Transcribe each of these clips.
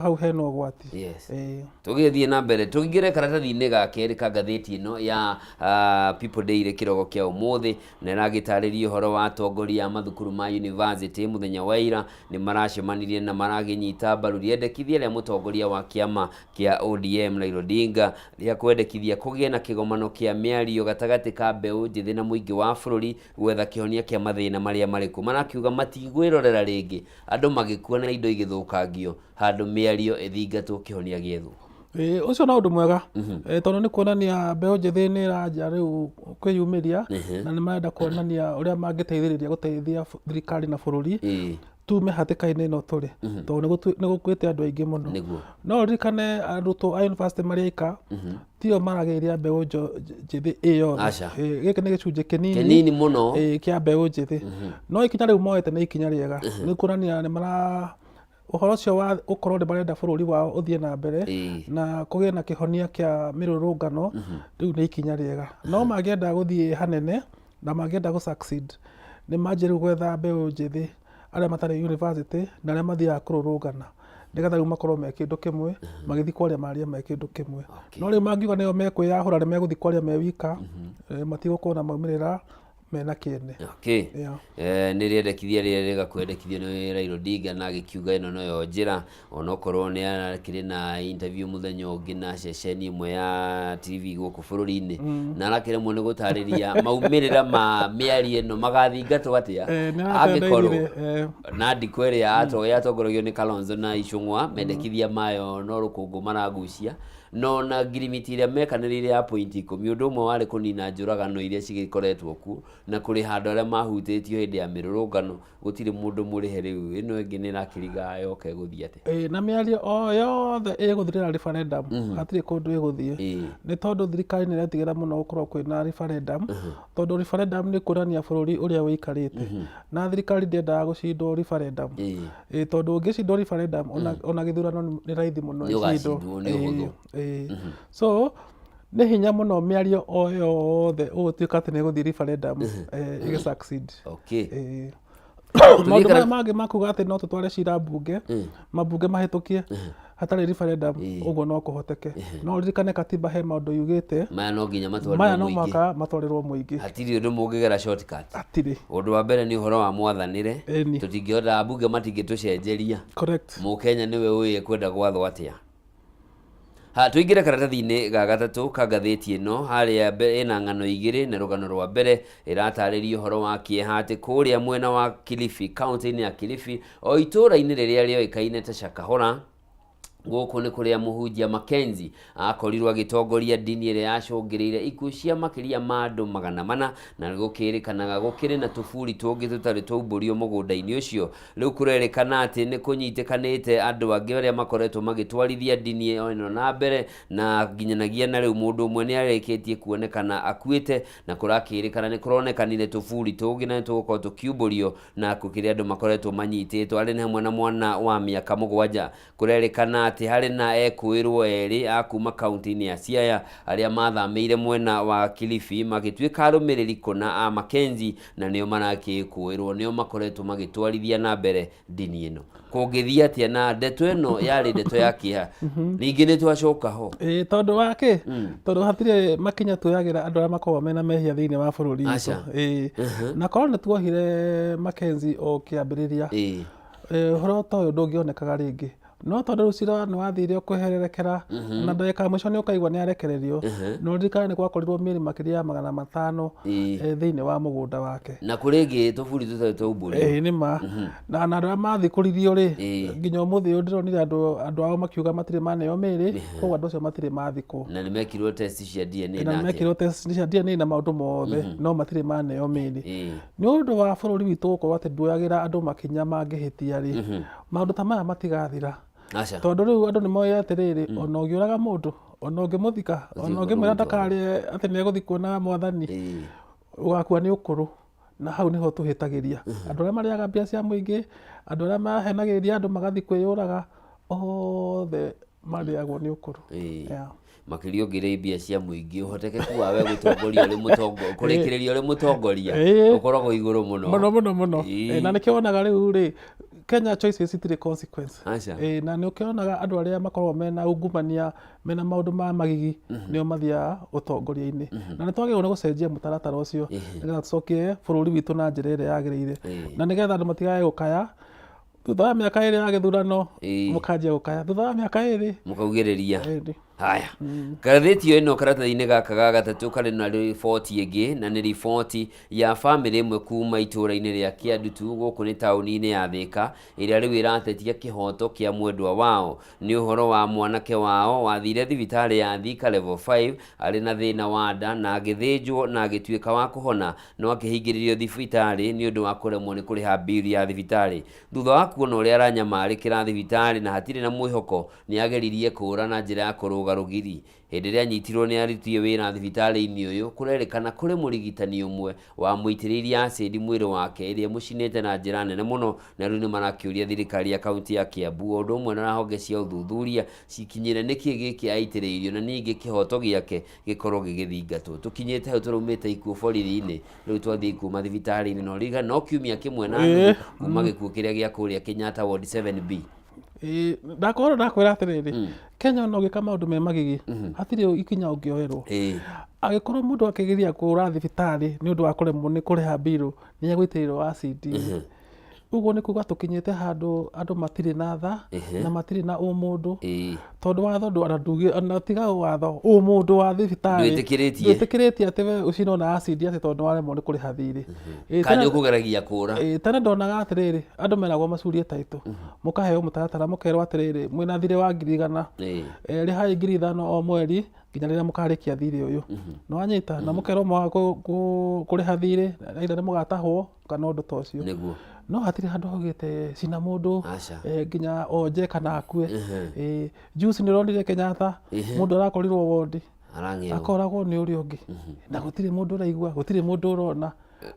Hau hena ũgwati. Yes. Ĩĩ. Tũgĩthiĩ na mbere, tũingĩre karatathi-inĩ ga kerĩ ka ngathĩti ĩno ya People Daily kĩroko kĩa ũmũthĩ, na ĩragĩtarĩria ũhoro wa atongoria a mathukuru ma university mũthenya wa ira nĩ maracemanirie na maragĩnyita mbaru rĩendekithia rĩa mũtongoria wa kĩama kĩa ODM Raila Odinga rĩa kwendekithia kũgĩe na kĩgomano kĩa mĩario gatagatĩ ka mbeũ njĩthĩ na mũingĩ wa bũrũri gwetha kĩhonia kĩa mathĩna marĩa marĩ kuo. Marakiuga matigwĩrorera rĩngĩ andũ magĩkua na indo igĩthũkangio handũ mĩario ĩthingatwo kĩhonia gĩethwo. Ĩĩ, ũcio no ũndũ mwega. Ĩĩ, tondũ nĩ kuonania mbeũ njĩthĩ nĩ ĩranjia rĩu kwĩyumĩria na nĩ marenda kuonania ũrĩa mangĩteithĩrĩria gũteithia thirikari na bũrũri tume hatĩka-inĩ ĩno tũrĩ, tondũ nĩ gũkuĩte andũ aingĩ mũno. No ũririkane arutwo a university marĩ aika tio maragĩrĩria mbeũ njĩthĩ ĩ yothe. Aca. Ĩĩ, gĩkĩ nĩ gĩcunjĩ kĩnini Kĩnini mũno. Ĩĩ, kĩa mbeũ njĩthĩ. No ikinya rĩu moete nĩ ikinya rĩega, nĩ kuonania nĩ mara ũhoro ũcio wa gũkorwo nĩ marenda bũrũri wao ũthiĩ na mbere na kũgĩe na kĩhonia kĩa mĩrũrũngano, rĩu nĩ ikinya rĩega. No mangĩenda gũthiĩ hanene na mangĩenda gũ succeed, nĩ manjie rĩu gwetha mbeũ njĩthĩ arĩa matarĩ university na arĩa mathiaga kũrũrũngana, nĩgetha rĩu makorwo me kĩndũ kĩmwe, magĩthiĩ kwaria marie me kĩndũ kĩmwe. No rĩu mangiuga nĩo mekwĩyahũra nĩ megũthiĩ kwaria me wika, matigũkorwo na maumĩrĩra mena kĩene. Yeah. Nĩ rĩendekithia rĩrĩa rĩgakwendekithio nĩ Raila Odinga na agĩkiuga ĩno noyo njĩra, onokorwo nĩ arakĩrĩ na interview mũthenya ũngĩ na ceceni ĩmwe ya TV gũkũ bũrũri-inĩ, na arakĩremwo nĩ gũtarĩria maumĩrĩra ma mĩario ĩno magathingatwo atĩa. Nĩ angĩkorwo aratendeire, na ndiko ĩrĩa yatongoragio nĩ Kalonzo na Ichung'wa, mendekithia mayo no rũkũngũ maragucia. No na ngirimiti ĩrĩa mekanĩrĩire ya pointi 10, ũndũ ũmwe warĩ kũnina njũragano iria cigĩkoretwo kuo na kũrĩha andũ arĩa mahutĩtio hĩndĩ ya mĩrũrũngano, gũtirĩ mũndũ mũrĩhe rĩu. Ĩno ĩngĩ nĩ ĩrakĩriga yoka ĩgũthiĩ atĩa? Ĩĩ, na mĩario o yothe ĩgũthirĩra referendum, hatirĩ kũndũ ĩgũthiĩ. Nĩ tondũ thirikari nĩ ĩretigĩra mũno gũkorwo kwĩna referendum, tondũ referendum nĩ kuonania bũrũri ũrĩa ũikarĩte. Na thirikari ndĩendaga gũcindwo referendum. Ĩĩ, tondũ ũngĩcindwo referendum, ona gĩthurano nĩ raithi mũno Nĩ ĩcindwo. ũgacindwo nĩ ũhũthũ. Ĩĩ, ĩĩ. So nĩ hinya mũno mĩario o yothe ũgũtuĩka atĩ nĩ ĩgũthiĩ referendum ĩgĩ succeed. Ĩĩ. Maũndũ maya mangĩ makuga atĩ no tũtware cira mbunge, mambunge mahĩtũkie hatarĩ referendum, ũguo no kũhoteke. No ũririkane katiba he maũndũ yugĩte Maya no nginya matwarĩrwo maya no mũingĩ. mũhaka matwarĩrwo mũingĩ. Hatirĩ ũndũ mũngĩgera shortcut. Hatirĩ. Ũndũ wa mbere nĩ ũhoro wa mwathanĩre. Ĩni. Tũtingĩhota, ambunge matingĩtũcenjeria. Correct. Mũkenya nĩwe ũĩ ekwenda gwathwo atĩa. Ha, tũingĩre karatathi-inĩ ga gatatũ ka ngathĩti ĩno, harĩa ĩna ng'ano igĩrĩ, na rũgano rwa mbere ĩratarĩria ũhoro wa kĩeha atĩ kũrĩa mwena wa Kilifi, kaunti-inĩ ya Kilifi, o itũũra-inĩ rĩrĩa rĩoĩkaine ta Shakahola, gũkũ nĩ kũrĩa mũhunjia Mackenzie akorirwo agĩtongoria ndini ĩrĩa yacũngĩrĩire ikuũ cia makĩria ma andũ 400, na gũkĩrĩkanaga gũkĩrĩ na tũburi tũngĩ tũtarĩ twaumbũrio mũgũnda-inĩ ũcio. Rĩu kũrerĩkana atĩ nĩ kũnyitĩkanĩte andũ angĩ arĩa makoretwo magĩtwarithia ndini ĩno na mbere, na nginyanagia na rĩu mũndũ ũmwe nĩ arĩkĩtie kuonekana akuĩte, na kũrakĩrĩkana nĩ kũronekanire tũburi tũngĩ na nĩ tũgũkorwo tũkiumbũrio, na gũkĩrĩ andũ makoretwo manyitĩtwo arĩ nĩ hamwe na mwana wa mĩaka 7. Kũrerĩkana atĩ harĩ na ekũĩrwo erĩ a kuma kaunti-inĩ ya Siaya arĩa mathamĩire mwena wa Kilifi magĩtuĩka arũmĩrĩri kũna a Mackenzie, na nĩo marakĩkũĩrwo nĩo makoretwo magĩtwarithia na mbere ndini ĩno. Kũngĩthiĩ atĩa na ndeto ĩno yarĩ ndeto ya kĩeha? Ningĩ nĩ twacoka ho. Ĩĩ, tondũ wa kĩ? Tondũ hatirĩ makinya tuoyagĩra andũ arĩa makoragwo mena mehia thĩinĩ wa bũrũri witũ. Ĩĩ. Na korwo nĩ tuohire Mackenzie o kĩambĩrĩria, ũhoro ta ũyũ ndũngĩonekaga rĩngĩ. No tondũ rĩu cira nĩ wathire ũkĩhererekera, na ndagĩka ya mũico nĩ ũkaigua nĩ arekererio, na ũririkane nĩ gwakorirwo mĩrĩ makĩria ya 500 thĩinĩ wa mũgũnda wake. Na kũrĩ ĩngĩ tũburi tũtarĩ twaumbũrio. Ĩĩ nĩ ma. Na andũ arĩa mathikũririo rĩ, nginya ũmũthĩ ũyũ ndĩronire andũ ao makiuga matirĩ maneo mĩrĩ, koguo andũ acio matirĩ mathikwo. Na nĩ mekirwo test cia DNA na na nĩ atĩa? Mekirwo test cia DNA na maũndũ mothe, no matirĩ maneo mĩrĩ. Nĩ ũndũ wa bũrũri witũ gũkorwo atĩ nduoyagĩra andũ makinya mangĩhĩtia rĩ, maũndũ ta maya matigathira. Aca. Tondũ rĩu andũ nĩ moĩ atĩrĩrĩ, ona ũngĩũraga mũndũ, ona ũngĩmũthika, ona Gũtirĩ ũngĩmwĩra kũndũ ndakarĩe atĩ nĩ egũthikwo na mwathani, ũgakua nĩ ũkũrũ. Na hau nĩho tũhĩtagĩria. Andũ arĩa marĩaga mbia cia mũingĩ, andũ arĩa mahenagĩrĩria andũ magathiĩ kwĩyũraga, othe marĩagwo nĩ ũkũrũ. Yeah. Makĩria ũngĩrĩa mbia cia mũingĩ, ũhotekeku wawe gũtongoria ũrĩ mũtongoria, kũrĩkĩrĩria ũrĩ mũtongoria, ũkoragwo igũrũ mũno. Mũno mũno mũno. Na nĩkĩo wonaga rĩu rĩ, Kenya choices itirĩ consequence. Aca. Ĩĩ, na nĩ ũkĩonaga andũ arĩa makoragwo mena ungumania, mena maũndũ ma magigi, nĩo mathiaga ũtongoria-inĩ. Na nĩ twagĩrĩirwo nĩ gũcenjia mũtaratara ũcio, nĩgetha tũcokie bũrũri witũ na njĩra ĩrĩa yagĩrĩire. Na nĩgetha andũ matigage gũkaya, thutha wa mĩaka ĩrĩ ya gĩthurano, mũkanjia gũkaya. Thutha wa mĩaka ĩrĩ. Mũkaugĩrĩria. Ĩni. Haya, ngathĩti ĩno karatathi-inĩ gaka ga gatatũ karĩ na riboti ĩngĩ, na nĩ riboti ya bamĩrĩ ĩmwe kuma itũũra-inĩ rĩa Kĩandutu gũkũ nĩ taũni-inĩ ya Thĩka, ĩrĩa rĩu ĩratetia kĩhoto kĩa mwendwa wao. Nĩ ũhoro wa mwanake wao wathire thibitarĩ ya Thika Level 5 arĩ na thĩna wa nda na agĩthĩnjwo na agĩtuĩka wa kũhona, no akĩhingĩrĩrio thibitarĩ nĩ ũndũ wa kũremwo nĩ kũrĩha bill ya thibitarĩ. Thutha wa kuona ũrĩa aranyamarĩkĩra thibitarĩ na hatirĩ na mwĩhoko, nĩ ageririe kũũra na njĩra ya kũrũga rũgiri. Hĩndĩ ĩrĩa anyitirwo nĩ aruti wĩra thibitarĩ-inĩ ũyũ, kũrerĩkana kũrĩ mũrigitani ũmwe wamũitĩrĩirie acid mwĩrĩ wake ĩrĩa ĩmũcinĩte na njĩra nene mũno, na rĩu nĩmarakĩũria thirikari ya kaunti ya Kiambu o ũndũ ũmwe na honge cia ũthuthuria cikinyĩre nĩkĩ gĩkĩ aitĩrĩirio na ningĩ kĩhoto gĩake gĩkorwo gĩgĩthingatwo. Tũkinyĩte hau tũraumĩte ikuũ borithi-inĩ, rĩu twathiĩ ikuũ mathibitarĩ-inĩ na ũririkane no kiumia kĩmwe na nuthu kuma gĩkuũ kĩrĩa gĩa kũrĩa Kenyatta Ward 7B. Ĩĩ, ndakorwo ndakwĩra atĩrĩrĩ, Kenya ona ũgĩka maũndũ me magigi, hatirĩ ikinya ũngĩoerwo. Angĩkorwo mũndũ akĩgeria kũra thibitarĩ nĩ ũndũ wa kũremwo nĩ kũrĩha mbirũ, nĩ egũitĩrĩrwo acid. Ũguo nĩ kuga tũkinyĩte handũ andũ matirĩ na tha na matirĩ na ũmũndũ. Tondũ watho ndũ ona nduge ona tiga watho, ũmũndũ wa thibitarĩ Ndwĩtĩkĩrĩtie. ndwĩtĩkĩrĩtie atĩ we ũcinwo na acid atĩ tondũ nĩ waremwo nĩ kũrĩha thirĩ. Ĩĩ, Kana nĩ ũkũgeragia kũra. Ĩĩ, tene ndonaga atĩrĩrĩ, andũ meragwo macurie taitũ, mũkaheo mũtaratara mũkerwo atĩrĩrĩ, mwĩna thirĩ wa 100,000, rĩhai 5,000 o mweri nginya rĩrĩa mũkarĩkia thirĩ ũyũ. Nĩwanyita? Na mũkerwo mwaga kũrĩha thirĩ, either nĩ mũgatahwo kana ũndũ ta ũcio. Nĩguo. No hatirĩ handũ haugĩte cina mũndũ nginya onje kana akue. Juzi nĩ ũronire Kenyatta, mũndũ arakorirwo wondi, akoragwo nĩ ũrĩa ũngĩ, na gũtirĩ mũndũ ũraigua, gũtirĩ mũndũ ũrona.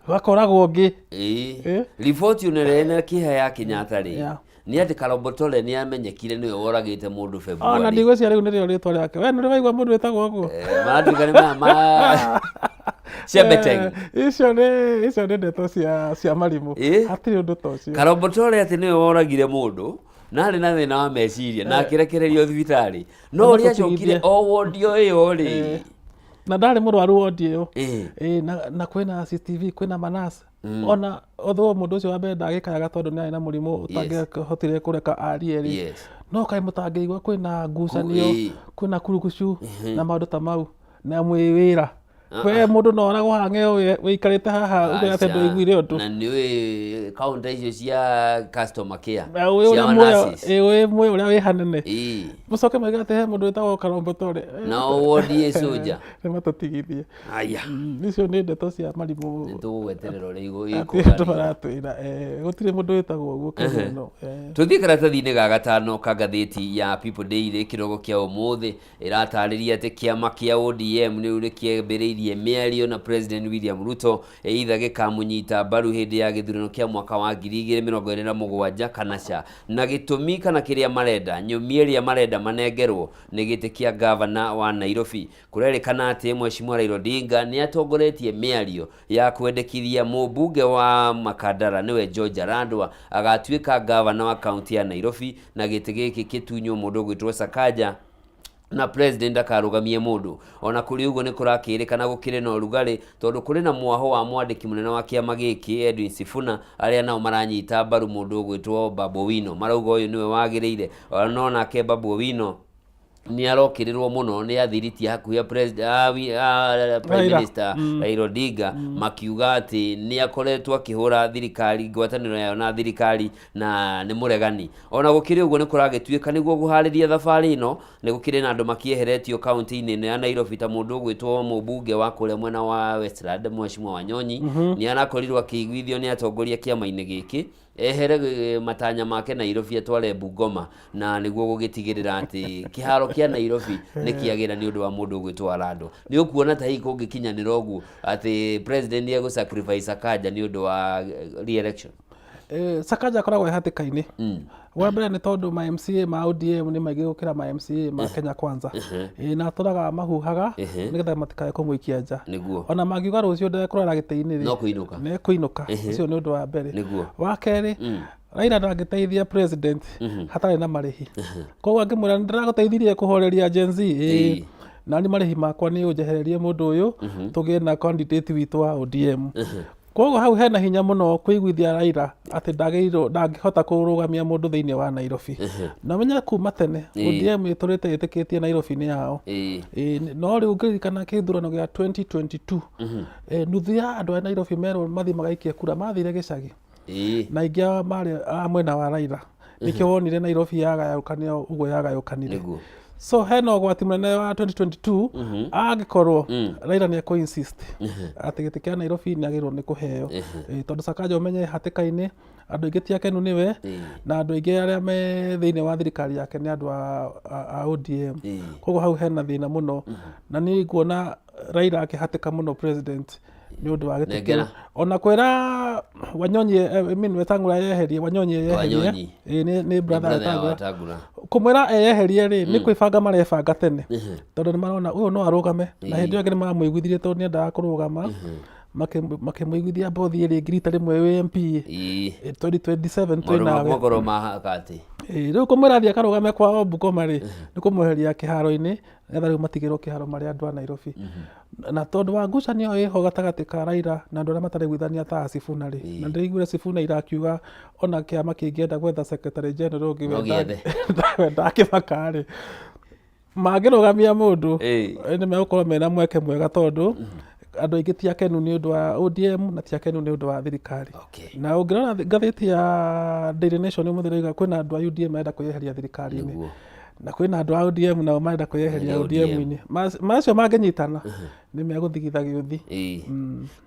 Gakoragwo ũngĩ. Ĩĩ. Riboti ona ĩrĩa ĩna kĩeha ya Kenyatta rĩ, nĩ atĩ Karobotore nĩ amenyekire nĩwe woragĩte mũndũ Ona February. ndigwĩciria rĩu nĩrĩo rĩtwa rĩake. We nĩũrĩ waigua mũndũ wĩtagwo ũguo? Maratuĩka nĩ ma ma Chebeteng. Icio nĩ ndeto cia marimũ. Hatirĩ ũndũ ta ũcio. Karobotore atĩ nĩwe woragire mũndũ na arĩ na thĩna wa meciria na akĩrekererio thibitarĩ. No ũrĩa acokire o wondi o ĩyo rĩ. Na ndarĩ mũrwaru wondi ĩyo. Ĩĩ, na kwĩna CCTV, kwĩna manurse. Ona although mũndũ ũcio wa mbere ndagĩkayaga tondũ nĩ arĩ na mũrimũ ũtangĩahotire kũreka arie rĩ. No kaĩ mũtangĩigua kwĩna ngucanio, kwĩna kurugucu na maũndũ ta mau na mwĩ wĩra. We mũndũ no oragwo haha ng'eo wĩikarĩte haha uge atĩ ndũiguire ũndũ. Na nĩ ũĩ counter icio cia customer care Na ũĩ cia ũrĩa muoyo, nurses. ĩ, ũĩ muoyo ũrĩa wĩ hanene. Mũcoke moige atĩ he mũndũ wĩtagwo Karombotore. Na o wodi ĩ soja. Nĩ matũtigithie. Aya. Icio nĩ ndeto cia marimũ. Nĩ tũgũgweterera ũrĩa Atĩ andũ ikũgarĩra. maratwĩra gũtirĩ mũndũ wĩtagwo ũguo Kenya ĩno. Tũthiĩ karatathi-inĩ ga gatano ka ngathĩti ya People Daily kĩroko kĩa ũmũthĩ ĩratarĩria atĩ kĩama kĩa ODM rĩu nĩ kĩambĩrĩirie mĩario na President William Ruto either gĩkamũnyita mbaru hĩndĩ ya gĩthurano kĩa mwaka wa 2027 kana ca. Na gĩtũmi kana kĩrĩa marenda, nyũmia ĩrĩa marenda manengerwo nĩ gĩtĩ kĩa gavana wa Nairobi. Kũrerĩkana atĩ Mheshimiwa Raila Odinga nĩ atongoretie mĩario ya kwendekithia mũmbunge wa Makandara nĩwe George Arandwa agatuĩka gavana wa kaunti ya Nairobi na gĩtĩ gĩkĩ kĩtunywo mũndũ ũgwĩtwo Sakaja na president akarũgamie mũndũ. Ona kũrĩ ũguo nĩ kũrakĩrĩkana gũkĩrĩ na ũrugarĩ tondũ kũrĩ na mwaho wa mwandĩki mũnene wa kĩama gĩkĩ Edwin Sifuna arĩa nao maranyita mbaru mũndũ ũgwĩtwo Babu Owino. Marauga ũyũ nĩwe wagĩrĩire. No nake Babu Owino nĩ arokĩrĩrwo mũno nĩ athiriti hakuhĩ a Prime Raila. Minister Raila Odinga makiuga atĩ nĩ akoretwo akĩhũra thirikari ngwatanĩro yayo na thirikari na nĩ mũregani. Ona gũkĩrĩ ũguo nĩ kũragĩtuĩka nĩguo kũharĩria thabarĩ ĩno nĩ gũkĩrĩ na andũ makĩeheretio kaunti-inĩ ĩno ya Nairobi ta mũndũ ũgwĩtwo mũmbunge wa kũrĩa mwena wa Westland Mheshimiwa Wanyonyi nĩ arakorirwo akĩiguithio nĩ atongoria kĩama-inĩ gĩkĩ ehere matanya make Nairobi atware Bungoma na nĩguo gũgĩtigĩrĩra atĩ kĩharo kĩa Nairobi nĩ kĩagĩra nĩ ũndũ wa mũndũ ũgwĩtwo Arando. Nĩ ũkuona ta hihi kũngĩkinyanĩra ũguo atĩ president nĩ egũ sacrifice Sakaja nĩ ũndũ wa re-election? Sakaja akoragwo e hatĩka-inĩ. Wa mbere nĩ tondũ ma MCA ma ODM nĩ maingĩ gũkĩra ma MCA ma Kenya Kwanza. Na atũraga mahuhaga nĩgetha matikae kũmũikia nja. Ona mangiuga rũciũ ndekũrara gĩtĩ-inĩ rĩ, No kũinũka. nĩ ekũinũka. Ũcio nĩ ũndũ wa mbere. Nĩguo. Wa kerĩ, Raila ndangĩteithia president hatarĩ na marĩhi. Koguo angĩmwĩra nĩ ndĩragũteithirie kũhoreria Gen Z, ĩĩ, nani marĩhi makwa nĩ ũnjehererie mũndũ ũyũ tũgĩe na candidate witũ wa ODM. Koguo hau hena hinya mũno kũiguithia Raila atĩ ndagĩrĩirwo ndangĩhota kũrũgamia mũndũ thĩinĩ wa Nairobi. Na ũmenye kuma tene ODM ĩtũrĩte ĩtĩkĩtie Nairobi nĩ yao. Ĩĩ, no rĩu ngĩririkana kĩthurano gĩa 2022 nuthu ya andũ a Nairobi merwo mathiĩ magaikie kura mathire gĩcagi. Na aingĩ ao marĩ a mwena wa Raila. Nĩkĩo wonire Nairobi yagayũkanio ũguo yagayũkanire. So hena ũgwati mũnene wa 2022 angĩkorwo Raila nĩ ekũ insist atĩ gĩtĩ kĩa Nairobi nĩ agĩrĩirwo nĩ kũheo. Tondũ Sakaja ũmenye hatĩka-inĩ andũ aingĩ ti akenu nĩwe na andũ aingĩ arĩa me thĩinĩ wa thirikari yake nĩ andũ a ODM. Koguo hau hena thĩna mũno na niĩ nguona Raila akĩhatĩka mũno president nĩ ũndũ wa gĩtĩ kĩu. Nengera. Ona kwĩra Wanyonyi, I mean Wetang'ula eyeherie, Wanyonyi eyeherie. Wanyonyi. Ĩĩ, nĩ brother Brother ya Wetang'ula. Wetang'ula. Kũmwĩra eyeherie rĩ, nĩ kwĩbanga marebanga tene tondũ nĩ marona ũyũ no arũgame na hĩndĩ ĩyo ĩngĩ nĩ maramũiguithirie tondũ nĩ endaga kũrũgama. Makĩmũiguithia mbothi ĩrĩ rita rĩmwe wĩ MP. 2027 twĩ Maũndũ nawe. makorwo mahaka atĩ. Ĩĩ, rĩu kũmwĩra athiĩ akarũgame kwao Bungoma rĩ, nĩ kũmweheria kĩharo-inĩ nĩgetha rĩu matigĩrwo kĩharo marĩ andũ a Nairobi. Na tondũ wa ngucanio ĩho gatagatĩ ka Raila na andũ arĩa mataraiguithania ta Sifuna rĩ, na ndĩraiguire Sifuna ira akiuga ona kĩama kĩngĩenda gwetha secretary general ũngĩ No gĩethe. we ndakĩmaka rĩ, mangĩrũgamia mũndũ nĩ megũkorwo mena mweke mwega tondũ andũ aingĩ ti akenu nĩ ũndũ wa ODM na ti akenu nĩ ũndũ wa thirikari. Na ũngĩrora ngathĩti ya Daily Nation ũmũthĩ ĩrauga kwĩna andũ a UDA marenda kwĩyeheria thirikari-inĩ. Na kwĩna andũ a ODM nao marenda kwĩyeheria ODM-inĩ. Macio mangĩnyitana nĩ megũthigitha gĩũthi.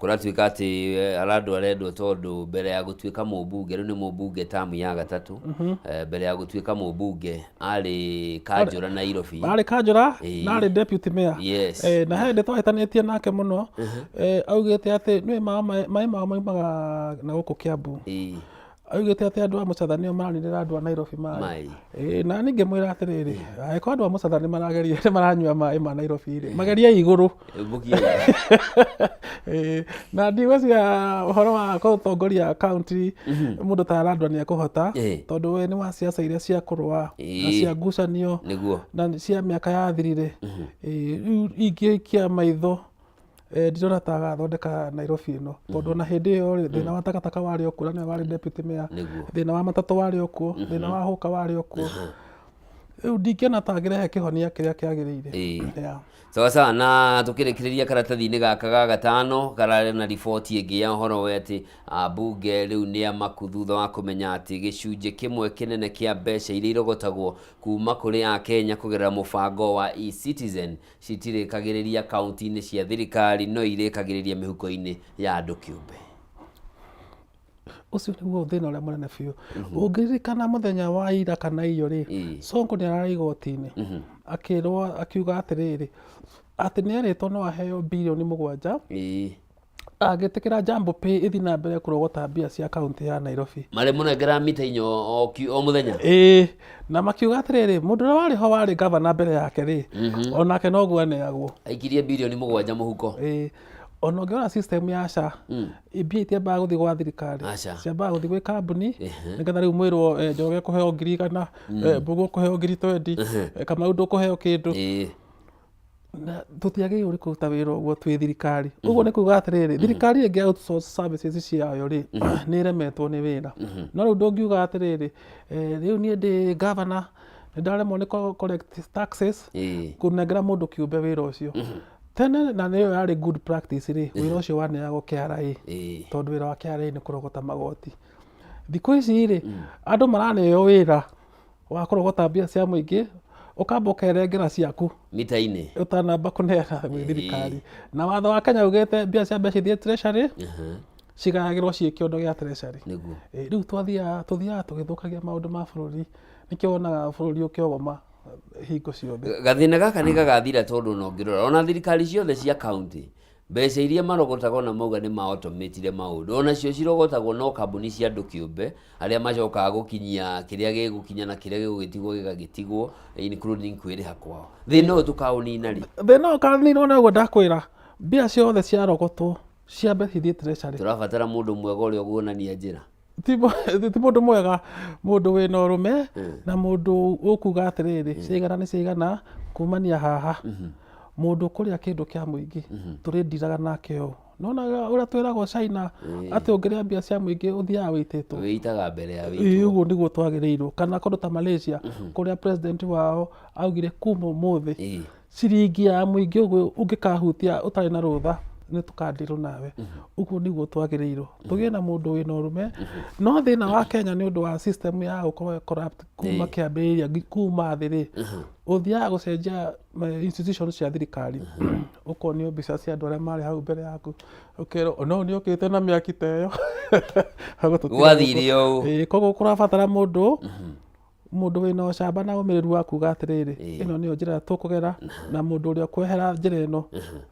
Kũratuĩka atĩ Aladwa arendwo tondũ mbere ya gũtuĩka mũmbunge, rĩu nĩ mũmbunge tamu ya gatatũ, mbere ya gũtuĩka mũmbunge arĩ kanjũra Nairobi. Arĩ kanjũra na arĩ deputy mayor. Na he hĩndĩ twahĩtanĩtie nake mũno, augĩte atĩ nĩũĩ maĩ mao maumaga na gũkũ Kiambu. Augĩte atĩ andũ a Mũcatha nĩo maraninĩra andũ a Nairobi maĩ. Maĩ. Ĩĩ, na niĩ ngĩmwĩra atĩrĩrĩ, angĩkorwo andũ a Mũcatha nĩ marageria nĩ maranyua maĩ ma Nairobi rĩ, magerie igũrũ. Mbũki. Ĩĩ, na ndigwĩciria ũhoro wa gũtongoria kaunti mũndũ ta Aladwa nĩ ekũhota, tondũ we nĩ wa ciaca iria cia kũrũa na cia ngucanio na cia mĩaka yathirire. Ĩĩ, rĩu ingĩikia maitho ndirona ta agathondeka Nairobi ĩno tondũ ona hĩndĩ ĩyo rĩ, thĩna wa takataka warĩ o kuo na nĩwe warĩ deputy mayor. Thĩna wa matatũ warĩ o kuo, thĩna wa hũka warĩ o kuo. Rĩu ndingĩona ta angĩrehe kĩhonia kĩrĩa kĩagĩrĩire. Yeah. Sawa sawa, na tukĩrĩkĩrĩria karatathi-inĩ gaka ga gatano kararĩ na riboti ĩngĩ ya ũhoro wa atĩ ambunge rĩu nĩ amaku thutha wa kũmenya atĩ gĩcunjĩ kĩmwe kĩnene kĩa mbeca iria irogotagwo kuma kũrĩ Akenya kũgerera mũbango wa eCitizen citirĩkagĩrĩria kaunti-inĩ cia thirikari no irĩkagĩrĩria mĩhuko-inĩ ya andũ kĩũmbe. Ũcio nĩguo thĩna ũrĩa mũnene biũ. Ũngĩririkana mũthenya wa ira kana iyo rĩ, Sonko nĩ ararĩ igoti-inĩ akĩrwo akiuga atĩrĩrĩ, atĩ nĩ erĩtwo no aheo birioni 7 Agĩtĩkĩra Jambo Pay ĩthiĩ na mbere kũrogota mbia cia kaunti ya Nairobi. Marĩ mũnengera mita inya o mũthenya? Ĩĩ, na makiuga atĩrĩrĩ, mũndũ ũrĩa warĩ ho warĩ gavana mbere yake rĩ, onake noguo aneagwo. Aikirie birioni 7 mũhuko. Ĩĩ, ona ũngĩrora system ya SHA, mbia itiambaga gũthiĩ gwa thirikari, ciambaga gũthiĩ gwĩ kambuni, nĩgetha rĩu mwĩrwo Njoroge ũkũheo 100,000, Mbũgũ ũkũheo 20,000, Kamau ndũkũheo kĩndũ. Na tũtiagĩrĩirwo nĩ kũruta wĩra ũguo twĩ thirikari. Ũguo nĩ kuga atĩrĩrĩ, thirikari ĩngĩ outsource services ciayo rĩ, nĩ ĩremetwo nĩ wĩra. No rĩu ndũngiuga atĩrĩrĩ, rĩu niĩ ndĩ governor, nĩ ndaremwo nĩ kũ collect taxes, kũnengera mũndũ kĩũmbe wĩra ũcio. Tene na nĩyo yarĩ good practice rĩ, wĩra ũcio waneagwo KRA, tondũ wĩra wa KRA nĩ kũrogota magoti. Thikũ ici rĩ, andũ maraneo wĩra wa kũrogota mbia cia mũingĩ, ũkamba ũkerengera ciaku mita-inĩ ũtanamba kũneana gwĩ thirikari. Na watho wa Kenya ugĩte mbia cia mbeca ithiĩ treasury, cigayagĩrwo ciĩ kĩondo gĩa treasury. Rĩu tũthiaga tũgĩthũkagia maũndũ ma bũrũri, nĩkĩo wonaga bũrũri ũkĩogoma hingo ciothe. Gathĩna gaka nĩ gagathira tondũ ona ũngĩrora ona thirikari ciothe cia kaunti Mbeca iria marogotagwo na mauga nĩ ma automatire maũndũ, o nacio cirogotagwo no kambuni cia andũ kĩũmbe, arĩa macokaga gũkinyia kĩrĩa gĩgũkinya na kĩrĩa gĩgũgĩtigwo gĩgagĩtigwo, including kwĩrĩha kwao. Thĩna ũyũ tũkaũnina rĩ? Thĩna ũyũ ũkaninwo na ũguo ndakwĩra, mbia ciothe ciarogotwo ciambe cithiĩ treasury. Tũrabatara mũndũ mwega ũrĩa ũguonania njĩra. Ti mũndũ mwega, mũndũ wĩna ũrũme na mũndũ ũkuga atĩrĩrĩ, ciaigana nĩ ciaigana kumania haha. Mũndũ ũkũrĩa kĩndũ kĩa mũingĩ tũrĩndiraga nake ũũ. Nona ũrĩa twĩragwo China atĩ ũngĩrĩa mbia cia mũingĩ ũthiaga wĩitĩtwo. Wĩitaga mbere ya Ĩĩ, wĩitwo. Ũguo nĩguo twagĩrĩirwo. Kana kũndũ ta Malaysia kũrĩa president wao augire kuma ũmũthĩ ciringi ya mũingĩ ũguo ũngĩkahutia ũtarĩ na rũtha nĩ tũkandirwo nawe. Ũguo nĩguo twagĩrĩirwo tũgĩe na mũndũ wĩna ũrũme. No thĩna wa Kenya nĩ ũndũ wa system ya gũkorwo corrupt kuma kĩambĩrĩria kuma thĩ rĩ, ũthiaga gũcenjia institutions cia thirikari, ũkonio mbica cia andũ arĩa marĩ hau mbere yaku, ũkerwo no nĩ ũkĩte na mĩaki ta ĩyo. Koguo Gwathire ũũ. Ĩĩ, koguo kũrabatara mũndũ wĩna ũcamba na ũmĩrĩru wa kuga atĩrĩrĩ, ĩno nĩyo njĩra tũkũgera, na mũndũ ũrĩa ũkwehera njĩra ĩno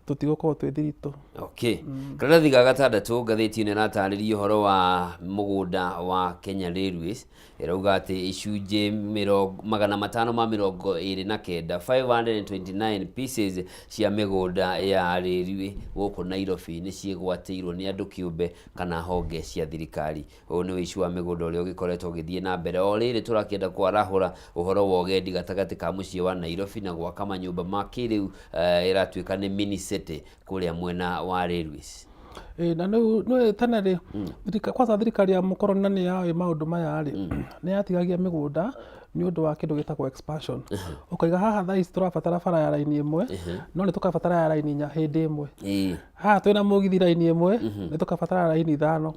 tũtigũkorwo twĩ thiritũ. Okay. Karatathi ga gatandatũ ngathĩti ĩno ĩratarĩria ũhoro wa mũgũnda wa Kenya Railways. Ĩrauga atĩ icunjĩ 529, 529 pieces cia mĩgũnda ya railway gũkũ Nairobi nĩ ciĩgwatĩirwo nĩ andũ kĩũmbe kana honge cia thirikari. Ũyũ nĩ ũici wa mĩgũnda ũrĩa ũgĩkoretwo ũgĩthiĩ na mbere o rĩrĩ tũrakĩenda kwarahũra ũhoro wa ũgendi gatagatĩ ka mũciĩ wa Nairobi na gwaka manyũmba ma kĩrĩu, ĩratuĩka nĩ mini city kũrĩa mwena wa railways. Ĩĩ, na rĩu nĩũĩ tene rĩ, kwanza thirikari ya mũkoroni na nĩ yoĩ maũndũ maya rĩ, nĩ yatigagia mĩgũnda nĩ ũndũ wa kĩndũ gĩtagwo expansion. Ũkaiga haha thaa ici tũrabatara bara ya raini ĩmwe, no nĩ tũkabatara ya raini inya hĩndĩ ĩmwe. Haha twĩna mũgithi raini ĩmwe, nĩ tũkabatara raini ithano.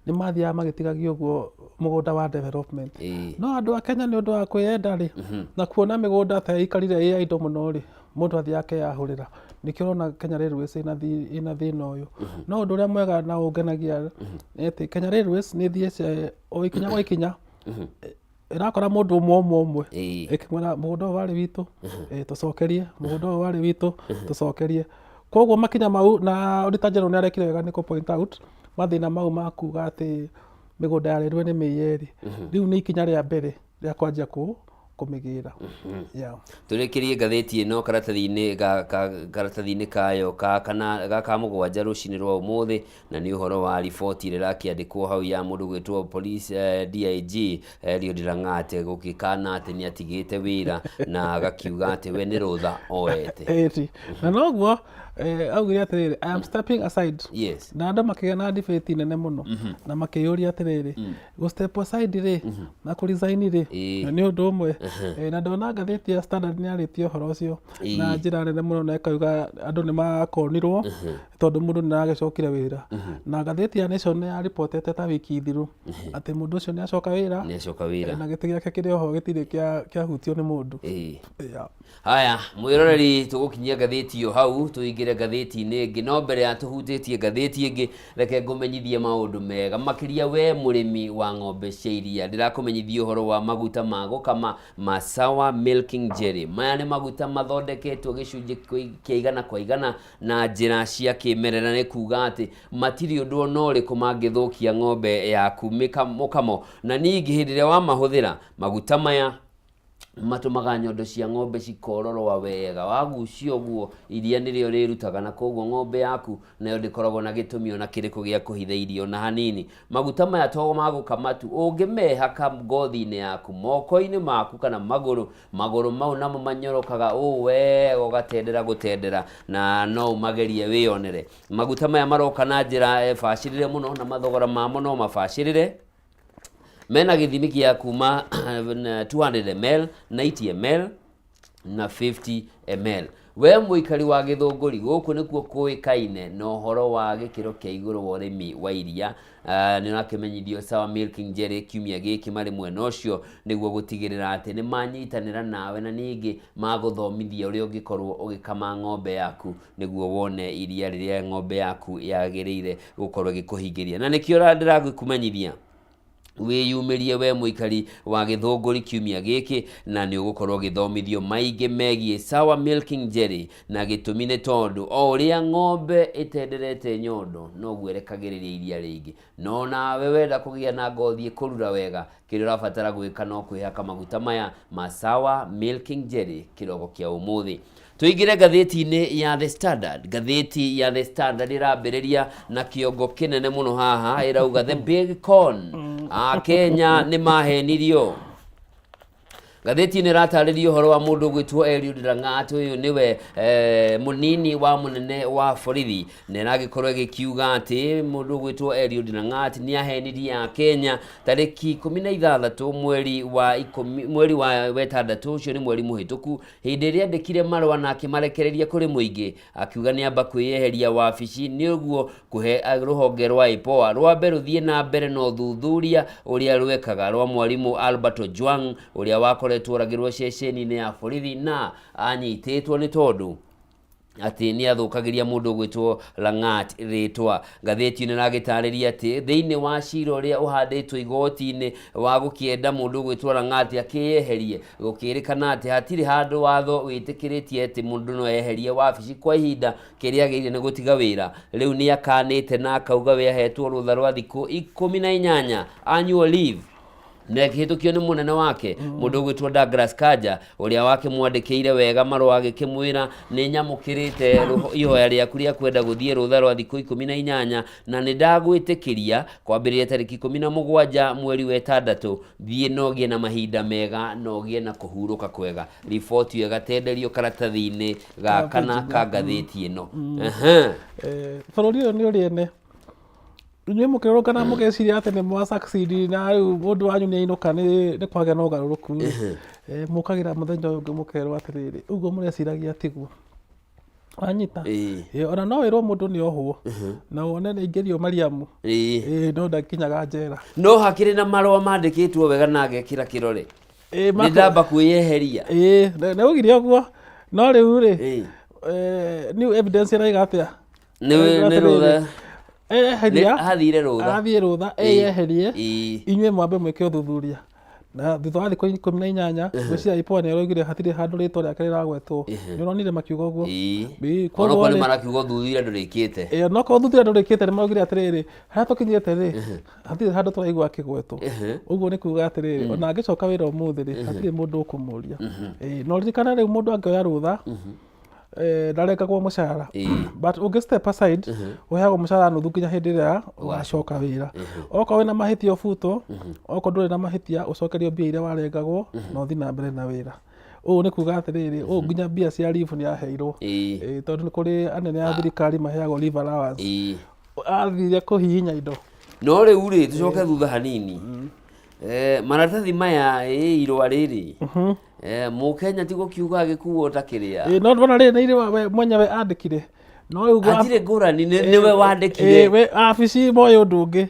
Nĩ mathiaga magĩtigagia ũguo mũgũnda wa development. No andũ a Kenya nĩ ũndũ wa kwĩyenda rĩ, na kuona mĩgũnda ta ĩikarire ĩ idle mũno rĩ, mũndũ athiaga akeyahũrĩra. Nĩkĩo ũrona Kenya Railways ĩna thĩna ũyũ. No ũndũ ũrĩa mwega na ũngenagia nĩ atĩ Kenya Railways nĩ ĩthiĩte o ikinya kwa ikinya, ĩrakora mũndũ ũmwe ũmwe ũmwe, ĩkĩmwĩra mũgũnda ũyũ warĩ witũ, tũcokerie, mũgũnda ũyũ warĩ witũ, tũcokerie. Koguo makinya mau, na Auditor General nĩ arekire wega nĩ kũ point out mathĩna mau ma kuga atĩ mĩgũnda ya railway nĩ mĩiye rĩ, rĩu nĩ ikinya rĩa mbere rĩa kwanjia kũmĩgĩra. Yeah. Tũrĩkĩrie ngathĩti ĩno karatathi-inĩ kayo ka kana ga ka mũgwanja rũcinĩ rwa ũmũthĩ, na nĩ ũhoro wa riboti ĩrĩa ĩrakĩandĩkwo hau ya mũndũ gwĩtwo police DIG Eliud Lang'at gũgĩkana atĩ nĩ atigĩte wĩra na agakiuga atĩ we nĩ rũtha oete. Ĩti. Na noguo augire atĩrĩrĩ, I am stepping aside. Na andũ makĩgĩa na debate nene mũno na makĩyũria atĩrĩrĩ, gũ step aside rĩ na kũ resign rĩ nĩ ũndũ ũmwe. Na ndona ngathĩti ya Standard nĩ yarĩtie ũhoro ũcio na njĩra nene mũno, na ĩkauga andũ nĩ makonirwo tondũ mũndũ nĩ aragĩcokire wĩra. Na ngathĩti ya Nation nĩ yaribotete ta wiki thiru atĩ mũndũ ũcio nĩ acoka wĩra. Nĩ acoka wĩra. Na gĩtĩ gĩake kĩrĩ oho gĩtirĩ kĩahutio nĩ mũndũ. Yeah. Haya, mwĩroreri, tũgũkinyia ngathĩti ĩyo hau tũingĩre ngathĩti-inĩ ĩngĩ. No mbere ya tũhutĩtie ngathĩti ĩngĩ, reke ngũmenyithie maũndũ mega makĩria we mũrĩmi wa ng'ombe cia iria. Ndĩrakũmenyithia ũhoro wa maguta ma gũkama ma Sawa Milking Jelly. Maya nĩ maguta mathondeketwo gĩcunjĩ kĩa igana kwa igana na njĩra cia kĩmerera, nĩ kuga atĩ matirĩ ũndũ ona ũrĩkũ mangĩthũkia ng'ombe yaku mũkamo. Na ningĩ hĩndĩ ĩrĩa wamahũthĩra maguta maya matũmaga nyondo cia ng'ombe cikororoa wega, wagucia ũguo iria nĩrĩo rĩrutaga, na koguo ng'ombe yaku nayo ndĩkoragwo na gĩtũmi ona kĩrĩkũ gĩa kũhitha iria ona hanini. Maguta maya to ma gũkama tu, ũngĩmehaka ngothi-inĩ yaku, moko-inĩ maku kana magũrũ, magũrũ mau namo manyorokaga ũũ wega ũgatendera gũtendera, na no ũmagerie wĩyonere. Maguta maya maroka na njĩra bacĩrĩre mũno, na mathogora mamo no mabacĩrĩre. Mena gĩthimi gĩa kuma 200 ml, 90 ml na 50 ml. We mũikari wa Gĩthũngũri, gũkũ nĩkuo kũĩkaine na ũhoro wa gĩkĩro kĩa igũrũ wa ũrĩmi wa iria. Nĩ ũrakĩmenyithio Sawa Milking Jelly kiumia gĩkĩ marĩ mwena ũcio nĩguo gũtigĩrĩra atĩ nĩ manyitanĩra nawe, na ningĩ magũthomithia ũrĩa ũngĩkorwo ũgĩkama ng'ombe yaku nĩguo wone iria rĩrĩa ng'ombe yaku yagĩrĩire gũkorwo ĩgĩkũhingĩria. Na nĩkĩo ndĩragĩkũmenyithia wĩyumĩrie we mũikari wa Gĩthũngũri kiumia gĩkĩ, na nĩ ũgũkorwo ũgĩthomithio maingĩ megiĩ Sawa Milking Jelly. Na gĩtũmi nĩ tondũ o ũrĩa ng'ombe ĩtenderete nyondo noguo ĩrekagĩrĩria iria rĩingĩ. No nawe wenda kũgĩa na ngothi ĩkũrura wega, Kĩrĩa ũrabatara gwĩka no kwĩhaka maguta maya ma Sawa Milking Jelly kĩroko kĩa ũmũthĩ. Tũingĩre ngathĩti-inĩ ya The Standard. Ngathĩti ya The Standard ĩrambĩrĩria na kĩongo kĩnene mũno haha ĩrauga The Big Con. Akenya nĩ mahenirio. Ngathĩti ĩno ĩratarĩria ũhoro wa mũndũ ũgwĩtwo Eliud Lang'at, ũyũ nĩwe eh, mũnini wa mũnene wa borithi, na ĩragĩkorwo ĩgĩkiuga atĩ mũndũ ũgwĩtwo Eliud Lang'at nĩ ahenirie Akenya tarĩki 16 mweri wa ikũmi, mweri wa wetandatũ, ũcio nĩ mweri mũhĩtũku, hĩndĩ ĩrĩa andĩkire marũa na akĩmarekereria kũrĩ mũingĩ akiuga nĩ amba kwĩyeheria wabici nĩguo kũhe rũhonge rwa IPOA rwambe rũthiĩ na mbere na ũthuthuria ũrĩa rwekaga rwa mwarimũ Albert Ojwang ũrĩa wakoretwo oragĩrwo ceceni-inĩ ya borithi na anyitĩtwo nĩ tondũ atĩ nĩ athũkagĩria mũndũ ũgwĩtwo Lang'at rĩtwa. Ngathĩti ĩno ĩragĩtarĩria atĩ thĩinĩ wa cira ũrĩa ũhandĩtwo igoti-inĩ wa gũkĩenda mũndũ ũgwĩtwo Lang'at akĩyeherie, Gũkĩrĩkana atĩ hatirĩ handũ watho wĩtĩkĩrĩtie atĩ mũndũ no eherie wabici kwa ihinda kĩrĩa agĩrĩire nĩ gũtiga wĩra. Rĩu nĩ akanĩte na akauga we ahetwo rũtha rwa thikũ 18, annual leave, na ĩkĩhĩtũkio nĩ mũnene wake mũndũ ũgwĩtwo Douglas Kanja ũrĩa wakĩmwandĩkĩire wega marũa agĩkĩmwĩra nĩ nyamũkĩrĩte ihoya rĩaku rĩa kwenda gũthiĩ rũtha rwa thikũ 18 na nĩ ndagwĩtĩkĩria kwambĩrĩria tarĩki 17 mweri wa ĩtandatũ Thiĩ na ũgĩe na mahinda mega na ũgĩe na kũhurũka kwega. Riboti ĩyo ĩgatenderio karatathi-inĩ ga kana ka ngathĩti ĩno. Ehe. Eh, bũrũri ũyũ nĩ ũrĩ ene inyuĩ mũkĩrũrũngana mũgeciria atĩ nĩ mwa succeed na rĩu mũndũ wanyu nĩ ainũka nĩ nĩ kwagĩa na ũgarũrũku rĩ eh, mũkagĩra mũthenya ũyũ ũngĩ mũkerwo atĩrĩrĩ ũguo mũreciragia tiguo wanyita Ĩĩ. Ĩĩ, ona no wĩrwo mũndũ nĩ ohwo na wone nĩ aingĩrio mariamu Ĩĩ. Ĩĩ, no ndakinyaga njera no hakĩrĩ na marũa mandĩkĩtwo wega na agekĩra kĩrore Ĩĩ, nĩ ndamba kwĩyeheria Ĩĩ, nĩ augire ũguo no rĩu rĩ Ĩĩ. eh, new evidence ĩraiga atĩa Nĩ- Ĩrauga nĩ atĩrĩrĩ, rũtha eyeheria Nĩ- athire rũtha athiĩ rũtha eyeherie Ĩĩ. inyuĩ mwambe mwĩke ũthuthuria na thutha wa thikũ 18 ngwĩciria IPOA nĩ ĩroigire hatirĩ handũ rĩtwa rĩake rĩragwetwo nĩ ũronire makiuga ũguo Ĩĩ. Ĩĩ, koguo onokorwo nĩ rĩ- marakiuga ũthuthuria ndũrĩkĩte Ĩĩ, no korwo thuthuria ndũrĩkĩte nĩ maugire atĩrĩrĩ harĩa tũkinyĩte rĩ hatirĩ handũ tũraigua akĩgwetwo ũguo nĩ kuga atĩrĩrĩ ona angĩcoka wĩra ũmũthĩ rĩ hatirĩ mũndũ ũkũmũria Ĩĩ, na ũririkane rĩu mũndũ angĩoya rũtha eh, ndarengagwo mũcara but ũngĩ step aside ũheagwo mũcara nuthu nginya hĩndĩ ĩrĩa ũgacoka wĩra okorwo wĩna mahĩtia ũbutwo okorwo ndũrĩ na mahĩtia ũcokerio mbia iria warengagwo na ũthiĩ na mbere na wĩra ũũ nĩ kuga atĩrĩrĩ ũũ nginya mbia cia leave nĩ aheirwo Ĩĩ, tondũ nĩ kũrĩ anene a thirikari maheagwo leave allowance athire kũhihinya indo No rĩu rĩ tũcoke thutha hanini Eh, maratathi maya ĩ irũa rĩrĩ Eh, mũkenya ti gũkiuga agĩkuo ta kĩrĩa Ĩĩ, no ndona rĩrĩ nĩ irũa we mwenyewe andĩkire no rĩu gwa- hatirĩ ngũrani nĩ- nĩwe Ĩĩ, wandĩkire we abici moĩ ũndũ ũngĩ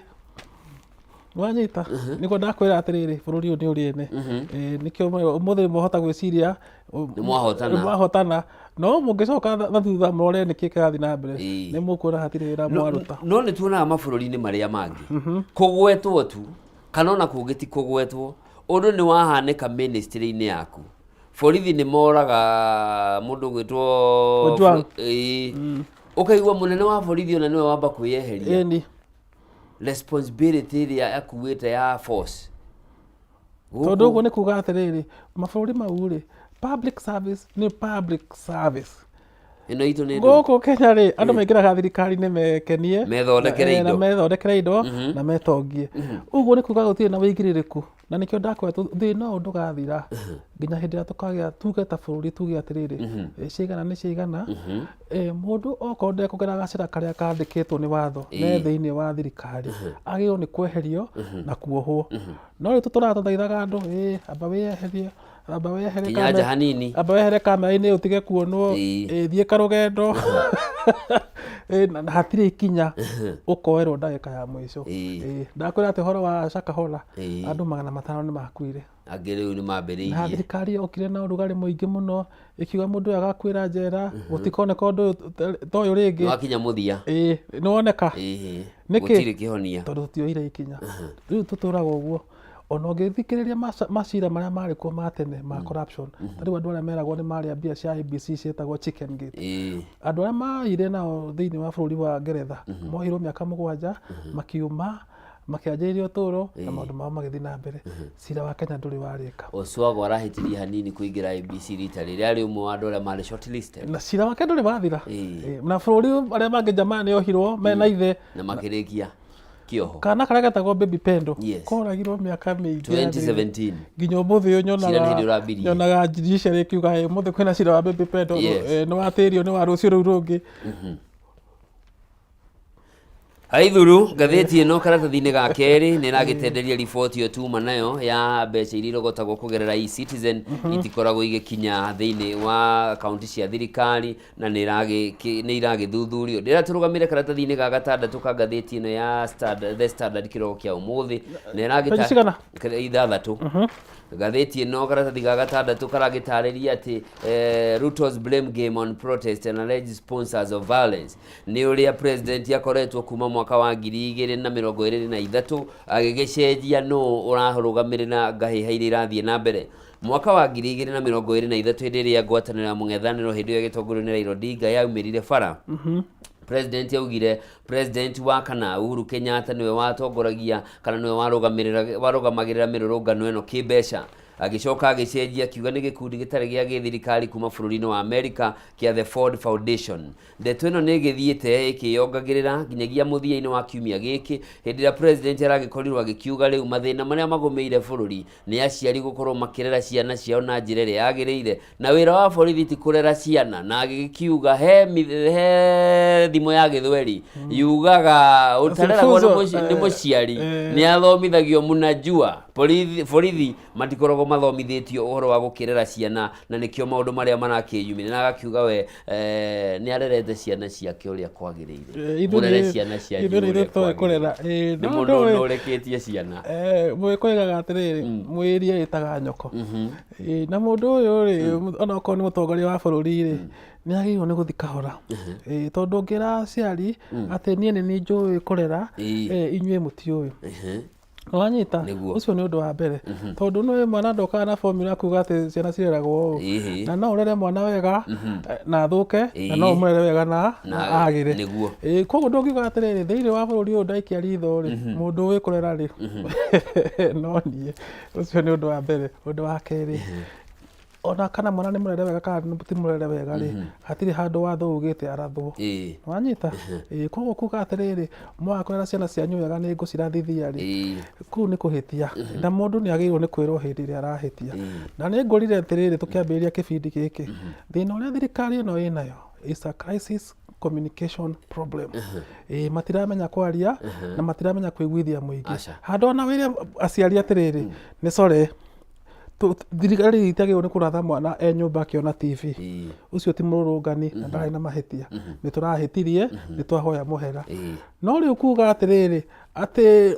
wanyita nĩguo ndakwĩra atĩrĩrĩ bũrũri ũyũ nĩ ũrĩ ene Ĩĩ, nĩkĩo ũmũthĩ mwahota gwĩciria Nĩ mwahotana. nĩ mwahotana no mũngĩcoka na thutha mũrore nĩkĩ kĩrathiĩ na mbere Ĩĩ. nĩ mũkuona hatirĩ wĩra mwaruta no nĩ tuonaga mabũrũri-inĩ marĩa mangĩ kũgwetwo tu kana ona kũngĩ ti kũgwetwo ũndũ nĩ wahanĩka ministry-inĩ yaku borithi nĩ moraga mũndũ ũgwĩtwo Ojwang. Ĩĩ. ũkaigua mũnene wa borithi ona nĩwe wamba kwĩyeheria ĩni responsibility ĩrĩa akuĩte ya force tondũ ũguo nĩ kuga atĩrĩrĩ mabũrũri mau rĩ public service nĩ public service ĩno itũ nĩ ndũ gũkũ Kenya rĩ andũ maingĩraga thirikari-inĩ mekenie Methondekere na- na indo. methondekere indo na metongie ũguo nĩ kuga gũtirĩ na wĩigĩrĩrĩku na nĩkĩo ndakwĩra thĩna ũyũ ndũgathira nginya hĩndĩ ĩrĩa tũkagĩa tuge ta bũrũri tuge atĩrĩrĩ eh, ciigana nĩ ciigana eh, mũndũ okorwo ndekũgera gacĩra karĩa kandĩkĩtwo nĩ watho me thĩinĩ wa thirikari agĩrĩirwo nĩ kweherio na kuohwo no rĩu tũtũraga tũthaithaga andũ ĩ amba wĩyeherie amba wehere Kinya nja hanini. amba wehere kamera-inĩ ũtige kuonwo Ĩĩ. ĩ, thiĩ karũgendo Ĩ, na na hatirĩ ikinya ũkoerwo ndagĩka ya mũico Ĩĩ. Ĩ, ndakwĩra atĩ ũhoro wa Shakahola Ĩĩ. andũ 500 nĩ makuire angĩ rĩu nĩ na mambĩrĩirie thirikari yokire na ũrugarĩ mũingĩ mũno ĩkiuga mũndũ ũyũ agakuĩra njera gũtikoneka ũndũ ũyũ ta ũyũ rĩngĩ nĩwakinya mũthia Ĩĩ, nĩwoneka Ĩĩ. Nĩkĩ? gũtirĩ kĩhonia tondũ tũtioire ikinya rĩu tũtũraga ũguo ona ũngĩthikĩrĩria macira marĩa marĩ kuo ma tene ma corruption ta rĩu andũ arĩa meragwo nĩ marĩa mbia cia IEBC ciĩtagwo chicken gate Ĩĩ. andũ arĩa maire nao thĩinĩ wa bũrũri wa Ngeretha mohirwo mĩaka 7 makiuma Makĩanjĩrĩria ũtũũro na maũndũ mao magĩthiĩ na mbere. Cira wa Kenya ndũrĩ warĩka. Oswago arahĩtirie hanini kũingĩra IEBC rita rĩrĩ, arĩ ũmwe wa andũ arĩa marĩ shortlisted. Na cira wake ndũrĩ wathira. Na bũrũri arĩa mangĩ jamaa nĩ ohirwo mena ithe. Na makĩrĩkia kĩoho. Kana karĩa getagwo Baby Pendo Yes. koragirwo mĩaka mĩingĩ yathirire. 2017. Nginya ũmũthĩ ũyũ Cira nĩ hĩndĩ nyonaga ũrambirie. nyonaga judiciary ĩkiuga "Ĩ, ũmũthĩ kwĩna cira wa Baby Pendo Yes. nĩ watĩrio nĩ wa rũciũ rũu rũngĩ. Haithuru ngathĩti ĩno karatathi-inĩ ga kerĩ nĩ ĩragĩtenderia riboti ĩyo tuma nayo ya mbeca iria irogotagwo kũgerera eCitizen itikoragwo igĩkinya thĩinĩ wa kaunti cia thirikari na nĩ iragĩ- nĩ iragĩthuthurio. Ndĩra tũrũgamĩre karatathi-inĩ ga gatandatũ ka ngathĩti ĩno ya Standard, The Standard kĩroko kĩa ũmũthĩ na ĩragĩta Peji cigana? Ithathatũ. Ngathĩti ĩno karatathi ga gatandatũ karagĩtarĩria atĩ Ruto's blame game on protest and alleged sponsors of violence. Nĩ ũrĩa president akoretwo kuma mwaka wa 2023 agĩgĩcenjia nũ ũrarũgamĩrĩra ngahĩha iria irathiĩ na mbere. Mwaka wa 2023 hĩndĩ ĩrĩa ngwatanĩro ya mũng'ethanĩro hĩndĩ ĩyo ĩgĩtongorio nĩ Raila Odinga yaumĩrire bara, President augire president wa kana Uhuru Kenyatta nĩwe watongoragia kana nĩwe warũgamĩrĩra warũgamagĩrĩra mĩrũrũngano ĩno kĩmbeca. Agĩcoka agĩcenjia akiuga nĩ gĩkundi gĩtarĩ gĩa gĩthirikari kuma bũrũri-inĩ wa Amerika kĩa The Ford Foundation. Ndeto ĩno nĩ ĩgĩthiĩte ĩkĩyongagĩrĩra nginyagia mũthia-inĩ wa kiumia gĩkĩ hĩndĩ ĩrĩa president aragĩkorirwo agĩkiuga rĩu mathĩna marĩa magũmĩire bũrũri nĩ aciari gũkorwo makĩrera ciana ciao na njĩra ĩrĩa yagĩrĩire na wĩra wa borithi ti kũrera ciana, na agĩkiuga he thimo ya gĩthweri yugaga ũtareragwo nĩ mũciari nĩ athomithagio mnajua. Borithi matikoragwo mathomithĩtio ũhoro wa gũkĩrera ciana na nĩkĩo maũndũ marĩa marakĩyumĩria, na agakiuga we nĩ arerete ciana ciake ũrĩa kwagĩrĩire. Mũrere ciana cianyu ithuĩ nĩ ũrĩa ithuĩ tũĩ kwagĩrĩire. Kũrera. Nĩ No mũndũ ndũĩ. ũreketie ciana. Mũgĩkũyũ oigaga atĩrĩrĩ, mwĩri ĩtaga nyoko. Na mũndũ ũyũ rĩ, ona okorwo nĩ mũtongoria wa bũrũri rĩ, nĩ agĩrĩirwo nĩ gũthiĩ kahora. Tondũ ũngĩra aciari atĩ niĩ nĩ niĩ njũĩ kũrera, inyuĩ mũtiũĩ. Wanyita? Nĩguo. Ũcio nĩ ũndũ wa mbere, tondũ nĩ mwana ndokaga na formula kuga atĩ ciana cireragwo ũũ. Na no ũrere mwana wega na athũke, na no ũmũrere wega na agĩre. Koguo ndũngiuga atĩrĩrĩ, thĩinĩ wa bũrũri ũyũ ndaikia ritho rĩ, mũndũ ũĩ kũrera rĩ, no niĩ. Ũcio nĩ ũndũ wa mbere. Ũndũ wa kerĩ, ona kana mwana nĩ mũrere wega kana ti mũrere wega rĩ, hatirĩ handũ watho ugĩte arathwo. Wanyita? Koguo kuga atĩrĩrĩ, mwaga kũrera ciana cianyu wega nĩ ngũcirathithia rĩ, kũu nĩ kũhĩtia, na mũndũ nĩ agĩrĩirwo nĩ kwĩrwo hĩndĩ ĩrĩa arahĩtia. Na nĩ ngũrire atĩrĩrĩ, tũkĩambĩrĩria kĩbindi gĩkĩ, thĩna ũrĩa thirikari ĩno ĩnayo is a crisis communication problem. Matiramenya kwaria na matiramenya kũiguithia mũingĩ. Aca. Handũ ona wĩre aciari atĩrĩrĩ, nĩ core, thirikari itiagĩrĩirwo nĩ kũratha mwana e nyũmba akĩona TV. Ũcio ti mũrũrũngani na ndarĩ na mahĩtia, nĩ tũrahĩtirie, nĩ twahoya mũhera. No rĩu kuga atĩrĩrĩ, atĩ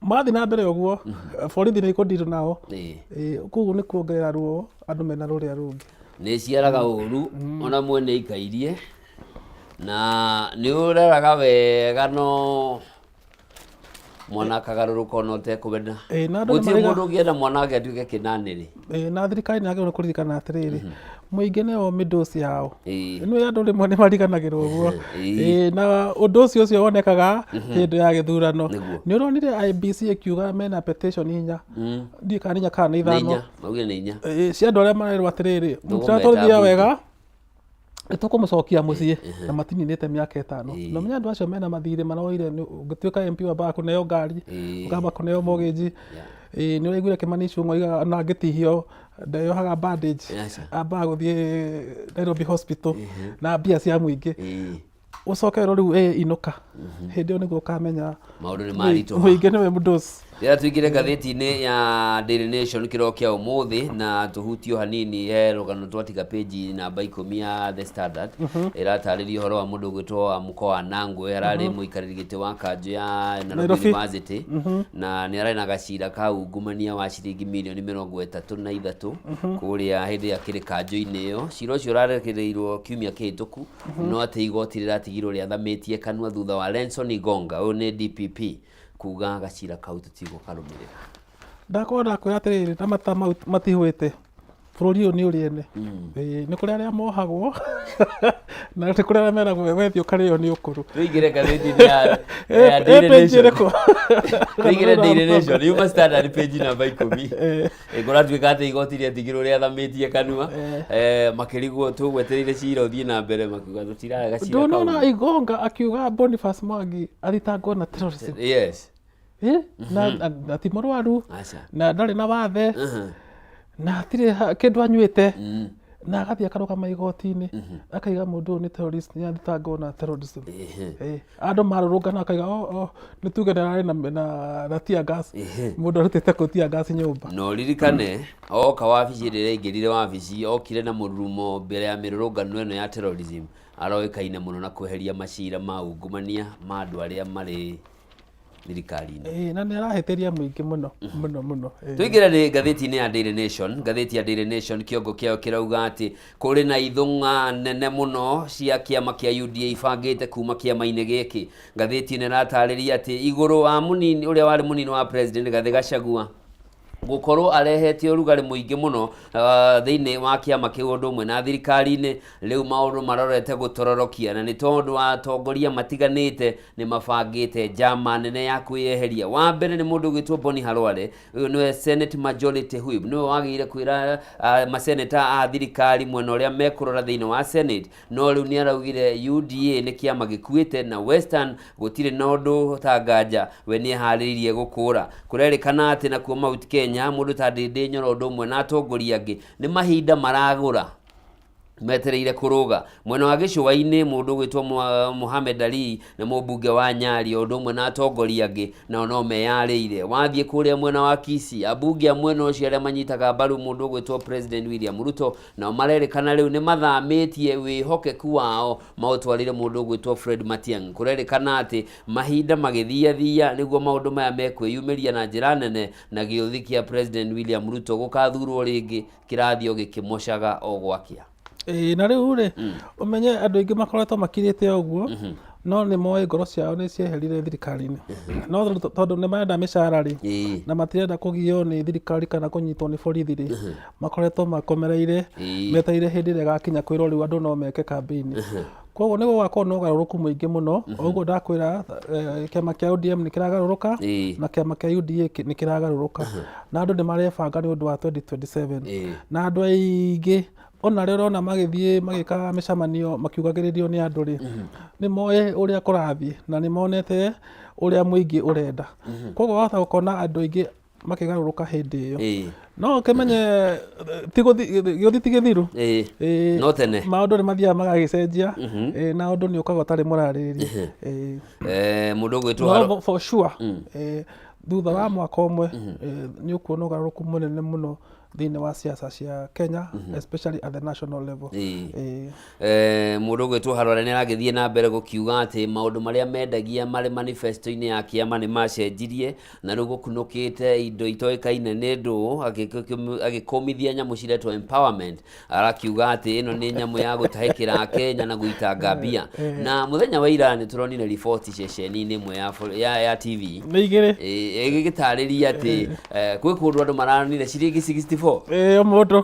mathiĩ na mbere ũguo borithi nĩ ikũndirũ nao, koguo nĩ kuongerera ruo andũ mena rũrĩa rũngĩ. Nĩ ciaraga ũru ona mwene ikairie na nĩ ũreraga wega no mwana akagarũrũka ona ũtekũmenya. Na andũ Gũtirĩ nĩmaraiga- mũndũ ũngĩenda mwana wake atuĩke kĩnanĩrĩ. Na thirikari nĩ yagĩrĩirwo nĩ kũririkana atĩrĩrĩ, mũingĩ nĩo mĩndũci yao. Nĩ andũ rĩmwe nĩ mariganagĩrwo ũguo. Na ũndũ ũcio wonekaga hĩndĩ ya gĩthurano. Nĩ ũronire IEBC ĩkiuga mena petition 4, ndiũĩ kana nĩ 4 kana nĩ Nĩ 5. 4, maugire nĩ 4. Cia andũ arĩa marerwo atĩrĩrĩ, Ndũgũmeta mũtiratwarithia mbunge. wega, nĩ tũkũmũcokia mũciĩ, na matininĩte mĩaka 5. Na ũmenye andũ acio mena mathirĩ maroire, ũngĩtuĩka MP wambaga kũneo ngari, ũkamba kũneo mortgage. Nĩ ũraiguire Kĩmani Ichung'wa oigaga ona angĩtihio ndeyohaga bandage, ambaga gũthiĩ Nairobi Hospital na mbia cia mũingĩ. Ũcoke wĩrwo rĩu inũka. Hĩndĩ ĩyo nĩguo ũkamenya maũndũ nĩ maritũha. Mũingĩ nĩwe mũndũci. Rĩrĩa tũingĩre ngathĩti-inĩ ya Daily Nation kĩroko kĩa ũmũthĩ na tũhutio hanini he rũgano twatiga page namba 10 ya The Standard ĩratarĩria ũhoro wa mũndũ ũgwĩtwo Amũko wa Nangwe, ararĩ mũikarĩri gĩtĩ wa kanjũ ya Nairobi Nairobi. University na nĩ ararĩ na gacira ka ungumania wa ciringi mirioni 33 kũrĩa hĩndĩ ĩrĩa akĩrĩ kanjũ-inĩ ĩyo. Cira ũcio ũrarekereirio kiumia kĩhĩtũku, no atĩ igoti rĩratigirwo rĩathamĩtie kanua thutha wa Lenson Igonga, ũyũ nĩ DPP, kuga gacira kau tũtigũkarũmĩrĩra. Ndakorwo ndakwĩra atĩrĩrĩ, na mata mau matihwĩte. Bũrũri ũyũ nĩ ũrĩ ene. Ĩĩ, nĩ kũrĩ arĩa mohagwo na nĩ kũrĩ arĩa meragwo wethiĩ ũkarĩo nĩ ũkũrũ. Tũingĩre ngathĩti-inĩ ya ya Ĩ Daily page Nation. ĩrĩkũ? Tũingĩre Daily Nation yuma Standard page namba 10. Ĩ. Ĩ, kũratuĩka atĩ igoti rĩatigirwo rĩathamĩtie kanua. Eh, makĩrigwo tũgwetereire cira ũthiĩ na mbere makiuga tũtirarega cira Ndũnona kau. Igonga akiuga Boniface Mwangi athitangwo na terrorism. Yes. Eh, na, na, na ti mũrwaru Aca. na ndarĩ na wathe Mhm. na hatirĩ kĩndũ anyuĩte Mm. na agathiĩ akarũgama igoti-inĩ akaiga mũndũ ũyũ nĩ terrorist nĩ athitangwo na terrorism. Ehe. Eh, andũ marũrũngana akaiga oh, oh, nĩ tuge ndararĩ na, na, na tear gas. Ehe. Mũndũ arutĩte kũ tear gas nyũmba. Na ũririkane oka wabici ĩrĩa ĩraingĩrire wabici okire na mũrurumo mbere ya mĩrũrũngano ĩno ya terrorism aroĩkaine mũno na kweheria macira ma ungumania ma andũ arĩa marĩ thirikari-inĩ. Ĩĩ, na nĩ arahĩtĩria mũingĩ mũno mũno mũno. Ĩĩ. Tũingĩre nĩ ngathĩti-inĩ ya Daily Nation. Ngathĩti ya Daily Nation kĩongo kĩayo kĩrauga atĩ kũrĩ na ithũng'a nene mũno cia kĩama kĩa UDA ibangĩte kuma kĩama-inĩ gĩkĩ. Ngathĩti ĩno ĩratarĩria atĩ igũrũ wa mũnini ũrĩa warĩ mũnini wa president Rigathĩ Gachagua gũkorwo arehete ũrugarĩ mũingĩ mũno thĩinĩ wa kĩama kĩu ũndũ ũmwe na thirikari-inĩ, rĩu maũndũ marorete gũtororokia na nĩ tondũ atongoria matiganĩte nĩ mabangĩte njama nene ya kwĩyeheria. Wa mbere nĩ mũndũ ũgwĩtwo Boni Halwale, ũyũ nĩwe Senate Majority Whip, nĩwe wagĩrĩire kwĩra maseneta a thirikari mwena ũrĩa mekũrora thĩinĩ wa Senate. No rĩu nĩaraugire UDA nĩ kĩama gĩkuĩte na Western gũtirĩ na ũndũ ta nganja we nĩeharĩirie gũkũra. Kũrerĩkana atĩ nakuo Mount Kenya mũndũ ta Ndĩndĩ Nyoro ũndũ ũmwe na atongoria angĩ nĩ mahinda maragũra metereire kũrũga. Mwena wa gĩcũa-inĩ mũndũ ũgwĩtwo Mohamed Ali na mũmbunge wa Nyali o ũndũ ũmwe na atongoria angĩ nao no meyarĩire. Wathiĩ kũrĩa mwena wa Kisii ambunge a mwena ũcio arĩa manyitaga mbaru mũndũ ũgwĩtwo President William Ruto Nao marerĩkana rĩu nĩ mathamĩtie wĩhokeku wao maũtwarĩre mũndũ ũgwĩtwo Fred Matiang'i. Kũrerĩkana atĩ mahinda magĩthiathia nĩguo maũndũ maya mekwĩyumĩria na njĩra nene na gĩũthi kĩa President William Ruto gũkathurwo rĩngĩ kĩrathiĩ o gĩkĩmocaga o gwakĩa. Ĩĩ na rĩu rĩ, ũmenye andũ aingĩ makoretwo makirĩte ũguo, no nĩ moĩ ngoro ciao nĩ cieherire thirikari-inĩ. No tondũ nĩ marenda mĩcara rĩ, na matirenda kũgio nĩ thirikari kana kũnyitwo nĩ borithi rĩ, makoretwo makomereire metereire hĩndĩ ĩrĩa ĩgakinya kwĩrwo rĩu andũ no meke kambĩini. Koguo nĩ gũgakorwo na ũgarũrũku mũingĩ mũno. O ũguo ndakwĩra kĩama kĩa ODM nĩ kĩragarũrũka na kĩama kĩa UDA nĩ kĩragarũrũka. Na andũ nĩ marebanga nĩ ũndũ wa 2027. Na andũ aingĩ ona arĩa ũrona magĩthiĩ magĩkaga mĩcemanio makiugagĩrĩrio nĩ andũ rĩ, nĩ moĩ ũrĩa kũrathiĩ na nĩ monete ũrĩa mũingĩ ũrenda. Koguo wahota gũkona andũ aingĩ makĩgarũrũka hĩndĩ ĩyo. No ũkĩmenye ti gĩũthi ti gĩthiru. Ĩĩ. No tene. Maũndũ nĩ mathiaga magagĩcenjia na ũndũ nĩ ũkaga ũtarĩ mũrarĩrĩrie. Mũndũ ũgwĩtwo No for sure thutha wa mwaka ũmwe nĩ ũkuona ũgarũrũku mũnene mũno thĩinĩ wa siasa cia Kenya, especially at the national level. Ĩĩ. Eh, mũndũ ũgwĩtwo Harore nĩ aragĩthiĩ na mbere gũkiuga atĩ maũndũ marĩa mendagia marĩ manifesto-inĩ ya kĩama nĩ macenjirie na rĩu gũkunũkĩte indo itoĩkaine nĩ ndũ agĩkũmithia nyamũ ciretwo empowerment arakiuga atĩ ĩno nĩ nyamũ ya gũtahĩkĩra Akenya na gũitanga mbia na mũthenya wa ira nĩ tũronire riboti ceceni-inĩ ĩmwe ya, ya, ya TV Nĩ igĩrĩ. Ĩgĩgĩtarĩria atĩ kwĩ kũndũ andũ maranire ciringi 64. Ĩĩ mũndũ.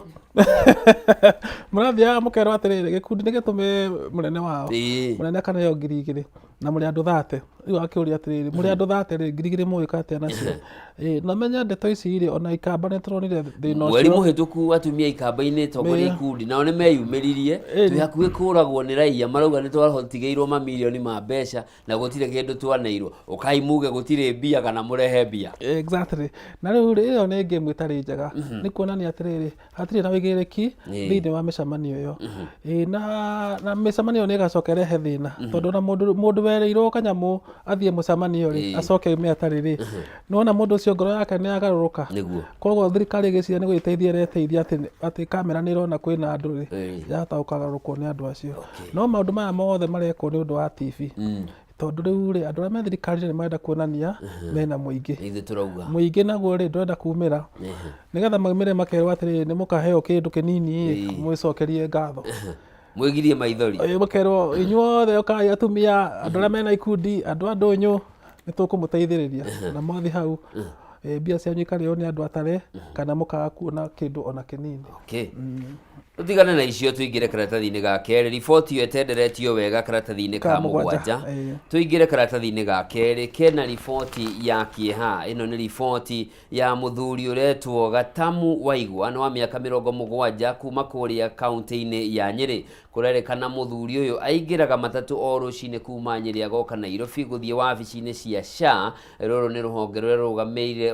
Mũrathiaga mũkerwo atĩrĩrĩ, gĩkundi nĩ gĩtũme mũnene wao. Mũnene akaneo 2000 na mũrĩ andũ 30. Rĩu akĩũria atĩrĩrĩ, mũrĩ andũ 30 rĩ, 2000 mũgwĩka atĩa nacio? Ĩĩ na ũmenye ndeto ici rĩ, ona ikamba nĩ tũronire thĩna Mweri ũcio. mũhĩtũku atumia ikamba-inĩ tongoria ikundi nao nĩ meyumĩririe twĩ hakuhĩ kũragwo nĩ raia marauga nĩ twatigĩirwo mamirioni ma mbeca na gũtirĩ kĩndũ twaneirwo ũkai muge gũtirĩ mbia kana mũrehe mbia. Exactly. Na rĩu rĩ, ĩyo nĩ game ĩtarĩ njega. Nĩ kuonania atĩrĩrĩ, hatirĩ na ũigĩrĩrĩki thĩinĩ wa mĩcemanio ĩyo. Ĩĩ na mĩcemanio ĩyo nĩ ĩgacoka ĩrehe thĩna. Tondũ ona mũndũ werĩirwo kanyamũ athiĩ mũcemanio rĩ, acoke aume atarĩ rĩ, nĩ wona mũndũ ũcio ngoro yake nĩ yagarũrũka. Nĩguo. Koguo thirikari ĩgĩciria nĩ gwĩteithia ĩreteithia atĩ kamera nĩ ĩrona kwĩna andũ rĩ, yahota gũkagarũrũkwo nĩ andũ acio. No maũndũ maya mothe marekwo nĩ ũndũ wa TV. Tondũ rĩu rĩ, andũ arĩa me thirikari-inĩ nĩ marenda kuonania mena mũingĩ. Nĩ ithuĩ tũrauga. Mũingĩ naguo rĩ, ndũrenda kumĩra. Nĩgetha maumĩre makerwo atĩrĩrĩ, nĩ mũkaheo kĩndũ kĩnini ĩ, mwĩcokerie ngatho. Mwĩgirie maithori. Ĩ, makerwo inyuothe ũkai atumia, andũ arĩa mena ikundi, andũ a ndũnyũ, nĩ tũkũmũteithĩrĩria. Na mwathiĩ hau, Mbia cianyu ikarĩo nĩ andũ atare kana mũkaga kuona kĩndũ ona kĩnini. Okay. Tũtigane na icio, tũingĩre karatathi-inĩ ga kerĩ. Riboti ĩyo ĩtenderetio wega karatathi-inĩ ka Ka mũgwanja, mũgwanja. ĩĩ. Tũingĩre karatathi-inĩ ga kerĩ kena riboti ya kĩeha. Ĩno nĩ riboti ya mũthuri ũretwo Gatamu Waigwa, nĩ wa mĩaka 70 kuma kũrĩa kaũntĩ-inĩ ya Nyĩrĩ. Kũrerĩkana mũthuri ũyũ aingĩraga matatũ o rũcinĩ kuma Nyĩrĩ agoka Nairobi gũthiĩ wabici-inĩ cia SHA. Rũrũ nĩ rũhonge rũrĩa rũrũgamĩrĩire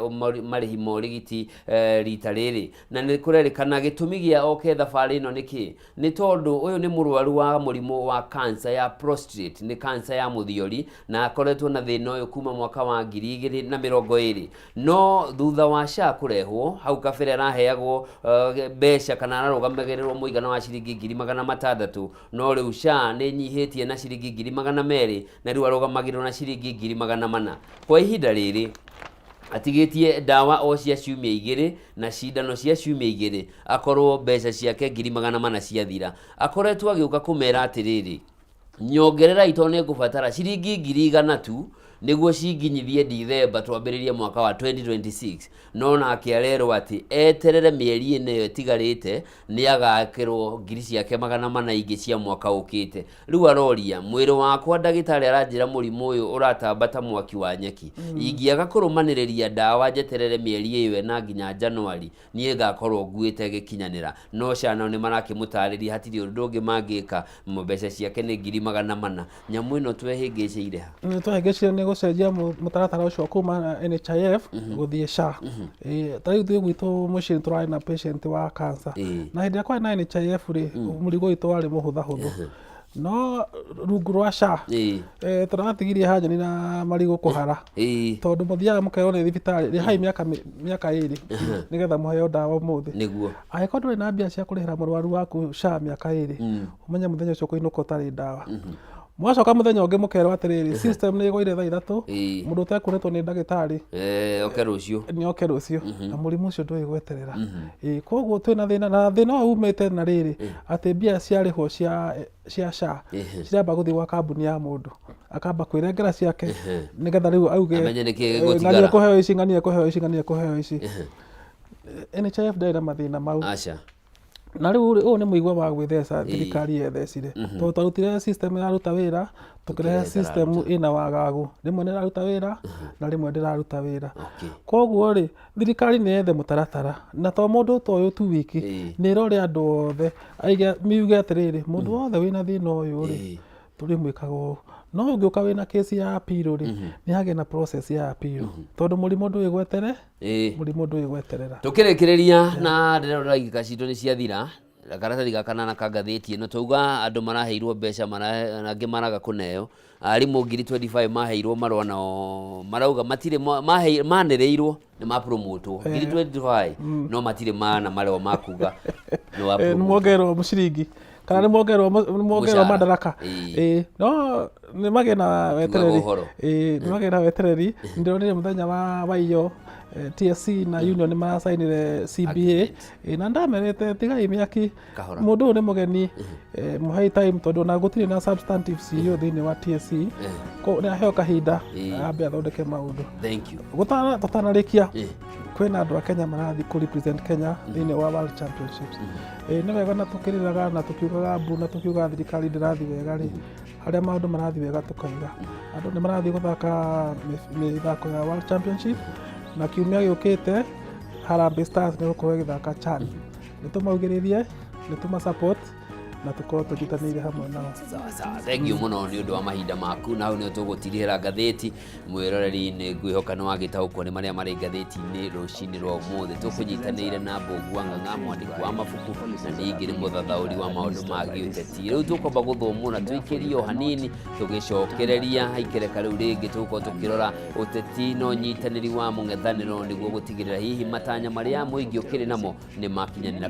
marĩhi ma ũrigiti rita rĩrĩ. Na nĩ kũrerĩkana gĩtũmi gĩa oke thabarĩ ĩno nĩ kĩ? Nĩ tondũ ũyũ nĩ mũrwaru wa mũrimũ wa cancer ya prostate, nĩ cancer ya mũthiori, na akoretwo na thĩna ũyũ kuma mwaka wa 2020. No thutha wa SHA kũrehwo, hau kabere araheagwo mbeca kana ararũgamagĩrĩrwo mũigana wa ciringi 600,000, no rĩu SHA nĩ ĩnyihĩtie na ciringi 200,000 na rĩu arũgamagĩrĩrwo na ciringi 400,000. Kwa ihinda rĩrĩ, atigĩtie ndawa o cia ciumia igĩrĩ na cindano cia ciumia igĩrĩ akorwo mbeca ciake 400,000 ciathira. Akoretwo agĩũka kũmera atĩrĩrĩ, nyongererai tondũ nĩ ngũbatara ciringi 100,000 tu nĩguo cinginyithie Dithemba twambĩrĩrie mwaka wa 2026. No nake arerwo atĩ eterere mĩeri ĩna ĩyo ĩtigarĩte nĩ agakĩrwo ngiri ciake 400 ingĩ cia mwaka ũkĩte. Rĩu aroria, mwĩrĩ wakwa ndagĩtarĩ aranjĩra mũrimũ ũyũ ũratamba ta mwaki wa nyeki. Ingĩaga kũrũmanĩrĩria ndawa njeterere mĩeri ĩyo ĩna nginya Januari, niĩ ngakorwo nguĩte gĩkinyanĩra. No SHA nao nĩ marakĩmũtarĩria hatirĩ ũndũ ũngĩ mangĩka, mbeca ciake nĩ 400,000. Nyamũ ĩno twehĩngĩcĩire ha? Nĩ twehĩngĩcire nĩ gũcenjia mũtaratara ũcio kuma NHIF gũthiĩ SHA. Ta rĩu ithuĩ gwitũ mũciĩ nĩ tũrarĩ na patient wa cancer. Na hĩndĩ ĩrĩa kwarĩ na NHIF rĩ, mũrigo witũ warĩ mũhũthahũthũ. No rungu rwa SHA, tũratigirie hanjoni na marigũ kũhara. Tondũ mũthiaga mũkerwo nĩ thibitarĩ, rĩhai mĩaka 2 nĩgetha mũheo ndawa ũmũthĩ. Angĩkorwo ndũrĩ na mbia cia kũrĩhĩra mũrwaru waku SHA mĩaka 2, ũmenye mũthenya ũcio ũkũinũka ũtarĩ ndawa. Mwacoka mũthenya ũngĩ mũkerwo atĩrĩrĩ, system nĩ ĩgũire thaa 3, mũndũ ũtekuonetwo nĩ ndagĩtarĩ oke rũciũ. Nĩ oke rũciũ. Na mũrimũ ũcio ndũĩ gweterera. Koguo twĩna thĩna, na thĩna ũyũ umĩte na rĩrĩ, atĩ mbia ciarĩhwo cia SHA, ciramba gũthiĩ gwa kambuni ya mũndũ, akamba kwĩrengera ciake, nĩgetha rĩu auge, Amenye nĩkĩ gĩgũtigara. Ng'ania kũheo ici, ng'ania kũheo ici, ng'ania kũheo ici. NHIF ndĩarĩ na mathĩna mau. Aca. Na rĩu rĩ, ũyũ nĩ mũigua wa gwĩtheca thirikari yethecire. Tondũ twarutire system ĩraruta wĩra, tũkĩrehe Tũkĩrehe system ĩtararuta. ĩna wagagu. Rĩmwe nĩ ĩraruta wĩra, na rĩmwe ndĩraruta wĩra. Okay. Koguo rĩ, thirikari nĩ yethe mũtaratara, na to mũndũ ta ũyũ tu wiki, nĩ ĩrore andũ othe, aige, miuge atĩrĩrĩ, mũndũ wothe wĩna thĩna ũyũ rĩ, tũrĩmwĩkaga ũũ. No ũngĩũka wĩna kesi ya appeal rĩ, nĩ hagĩe na process ya appeal. Tondũ mũrimũ ndũĩ gwetere, mũrimũ ndũĩ gweterera. Tũkĩrĩkĩrĩria na ndĩrona ndagĩka citũ nĩ ciathira, karatathi ga kanana ka ngathĩti ĩno twauga andũ maraheirwo mbeca angĩ maraga kũneo. Arimũ 25,000 maheirwo marũa nao marauga matirĩ manĩrĩirwo nĩ mapromotwo 25,000 no matirĩ mana marũa ma kuga nĩ wa Nĩ promote. mwongererwo mũciringi kana nĩ mwongererwo Mũcara. madaraka. No nĩ magĩe na wetereri. ũhoro. Nĩ magĩe na wetereri. Ndĩronire mũthenya wa waiyo TSC na union nĩ maracainire CBA. Agreement. Na ndamerĩte tigai mĩaki. Kahora. Mũndũ ũyũ nĩ mũgeni, mũhei time tondũ ona gũtirĩ na substantive CEO thĩinĩ wa TSC. Koguo nĩ aheo kahinda ambe athondeke maũndũ. Thank you. Tũtanarĩkia, kwĩna andũ a Kenya marathiĩ kũ represent Kenya thĩinĩ wa World Championships. Nĩ wega na tũkĩrĩraga na tũkiugaga mbu na tũkiugaga thirikari ndĩrathiĩ wega rĩ, harĩa maũndũ marathiĩ wega tũkaiga. Andũ nĩ marathiĩ gũthaka mĩthako ya World Championship na kiumia gĩũkĩte Harambee Stars nĩ gũkorwo ĩgĩthaka CHAN. Nĩ tũmaugĩrĩrie, nĩ tũma support na tũkorwo tũnyitanĩire hamwe nao. Sawa sawa, thank you mũno nĩ ũndũ wa mahinda maku, na hau nĩho tũgũtirihĩra ngathĩti. Mwĩroreri, nĩ ngwĩhoka nĩ wagĩtaũkwo nĩ marĩa marĩ ngathĩti-inĩ rũcinĩ rwa ũmũthĩ. Tũkũnyitanĩire na Mbũgua Ng'ang'a, mwandĩki wa mabuku na ningĩ nĩ mũthathaũri wa maũndũ ma gĩũteti. Rĩu tũkwamba gũthomwo na tũikĩrie o hanini, tũgĩcokereria ikereka rĩu rĩngĩ tũgũkorwo tũkĩrora ũteti na ũnyitanĩri wa mũng'ethanĩro nĩguo gũtigĩrĩra hihi matanya marĩa mũingĩ ũkĩrĩ namo nĩ makinyanĩra kana